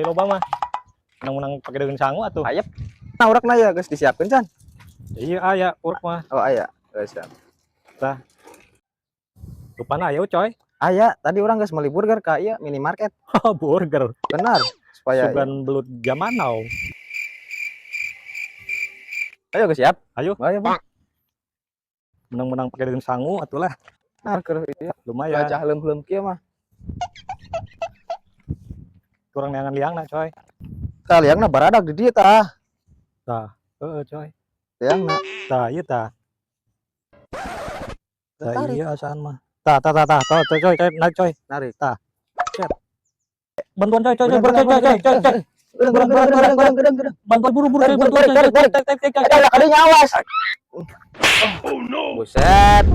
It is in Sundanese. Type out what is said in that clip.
Loba mah. Menang-menang pake daun sangu atuh. Ayep. Nah, urekna ya geus disiapkeun can? Iya, aya urek mah. Oh, aya. Geus siap. Rupana aya, coy. Aya, tadi urang geus meuli burger ka ieu minimarket. Burger. Benar. Supaya Sugan belut zaman now. Ayo, geus siap. Ayo. Ayo, Bang. Menang-menang pake daun sangu atulah. Nah, keur ieu Lumayan. Cuaca heuleum-heuleum kieu mah. Kurang neangan liangna, coy. Tah, liangna baradag di dieu tah. Tah, heeh, coy. Liangna. Tah, ieu tah. Tah, Tarik. iya asaan mah. Tah, tah, tah, tah, tah, coy, coy, coy, naik, coy. Narik. Tah. Set. Bantuan, coy, coy, coy, Bener, coy, coy, coy, coy, coy. Gedeng, gedeng, gedeng, gedeng, gedeng, gedeng. Bantuan buru-buru, coy, Tarik, bantuan, tarik, coy, tarik, tarik, tarik, tarik, tarik. Eh, kadinya awas. Oh no. Buset.